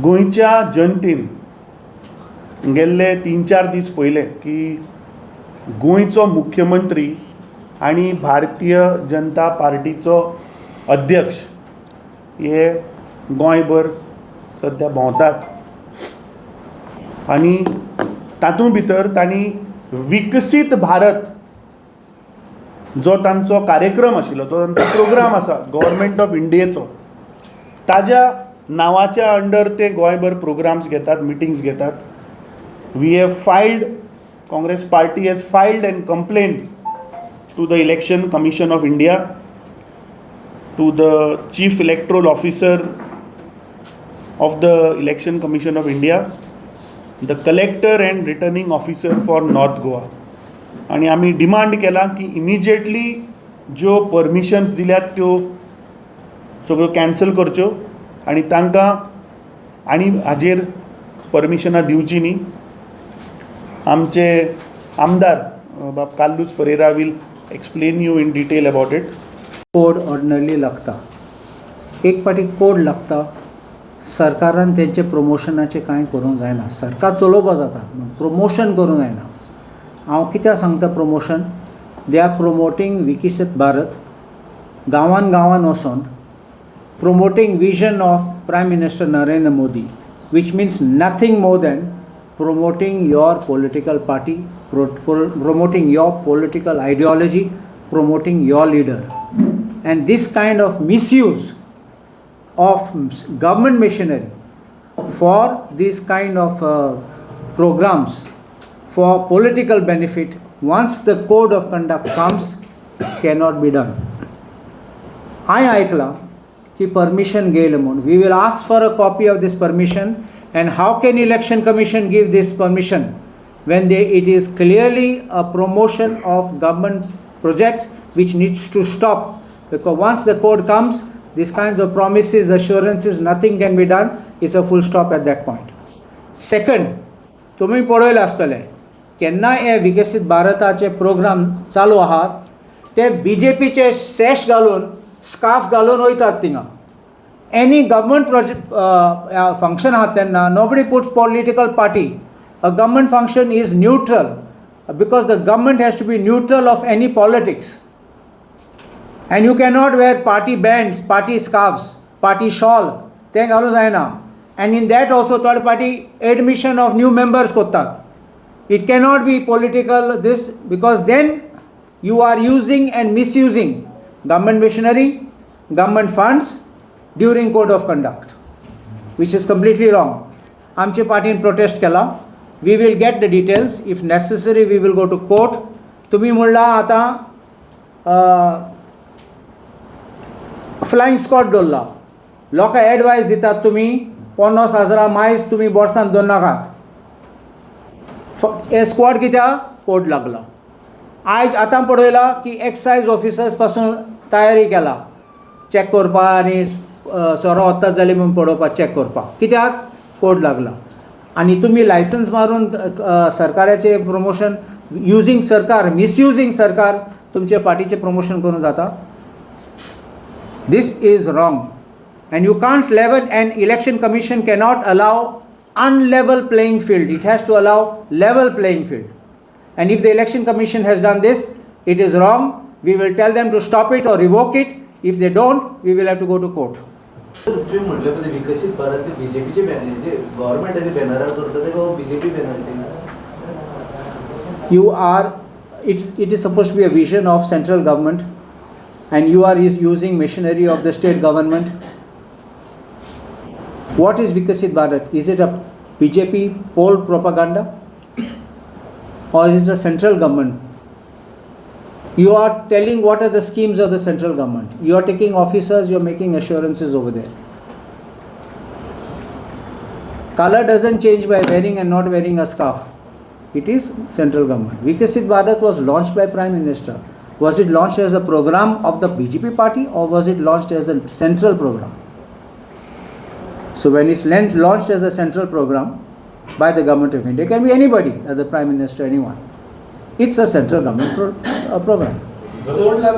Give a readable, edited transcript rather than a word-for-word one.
गोंयच्या जनतेन गेल्ले 3-4 दीस पयले की गोंयचो मुख्यमंत्री आनी भारतीय जनता पार्टीचो अध्यक्ष हे गोंयभर सद्या भोंवतात आनी तातूंत भितर तांणी विकसीत भारत जो तांचो कार्यक्रम आशिल्लो, जो तांचो प्रोग्राम आसा गव्हर्मेंट ऑफ इंडियेचो, ताज्या नांवाच्या अंडर ते गोंयभर प्रोग्राम्स घेतात, मिटिंग्स घेतात. We have filed, Congress party has filed and complain to the Election Commission of India, to the Chief Electoral Officer of the Election Commission of India, the Collector and Returning Officer for North Goa. आनी आमी demand केला की immediately ज्यो permissions दिल्यात त्यो सगळ्यो cancel करच्यो आनी तांकां आनी हाजेर परमिशनां दिवचीं न्ही. आमचे आमदार बाब Carlos Ferreira will explain you in detail about it. Code ordinarily लागता, एक पाटी कोड लागता, सरकारान तेंचे प्रमोशनाचें कांय करूंक जायना. सरकार चलोवपा जाता, प्रमोशन करूंक जायना. हांव कित्याक सांगता promotion? They are promoting Viksit Bharat गांवान गांवान वचोन, promoting vision of Prime Minister Narendra Modi, which means nothing more than promoting your political party, promoting your political ideology, promoting your leader. And this kind of misuse of government machinery for this kind of programs for political benefit, once the code of conduct comes, cannot be done. हांवें आयकलां की permission गेले म्हूण. We will ask for a copy of this permission, and how can Election Commission give this permission when they it is clearly a promotion of government projects, which needs to stop, because once the code comes, these kinds of promises, assurances, nothing can be done. It's a full stop at that point. Second, तुमी पळयलें आसतलें, केन्नाय हे विकसीत भारताचे programme चालू आहात, ते बी जे पीचे सॅश घालून, स्कार्फ घालून वयतात थिंगा. एनी गव्हर्मेंट प्रोजेक्ट फंक्शन आहा तेन्ना nobody puts political party. A government function is neutral because the government has to be neutral of any politics, and you cannot wear party bands, party scarves, party shawl. तें घालूंक जायना. And in that also third party admission of new members करतात. It cannot be political this, because then you are using and misusing government machinery, government funds during code of conduct, which is completely wrong. आमचे पार्टीन protest केला. We will get the details. If necessary, we will go to court. तुमी म्हणलां आतां flying squad दवरला. लोकांक advice दितात, तुमी 50,000 मायज तुमी बोर्सान दवरनाकात. हे स्क्वॉड कित्याक कोड लागला? आयज आतां पळयलां की एक्सायज ऑफिसर्स पासून तयारी केला चॅक करपाक आनी सोरो वतात जाल्यार म्हूण पळोवपाक, चॅक करपाक. कित्याक कोड लागला? आनी तुमी लायसन्स मारून सरकाराचें प्रमोशन, युजींग सरकार, मिसयुजींग सरकार, तुमचे पार्टीचें प्रमोशन करूंक जाता? This is wrong and you can't level, and election commission cannot allow unlevel playing field. It has to allow level playing field, and if the Election Commission has done this, it is wrong. We will tell them to stop it or revoke it. If they don't, we will have to go to court. तुम्ही म्हटलं पण ते विकसित भारत ते बीजेपीचे banner जे गव्हर्नमेंटाचे बॅनरार करता ते BJP banner? You are it's it is supposed to be a vision of central government, and you are is using machinery of the state government. What is Vikasit Bharat? Is it a BJP poll propaganda or is it a central government? You are telling what are the schemes of the central government. You are taking officers, you are making assurances over there. Color doesn't change by wearing and not wearing a scarf. It is central government. Vikasit Bharat was launched by Prime Minister. Was it launched as a program of the BJP party or was it launched as a central program? So when it's launched as a central program by the Government of India, it can be anybody, the Prime Minister, anyone. It's a central government program. 2 lakh.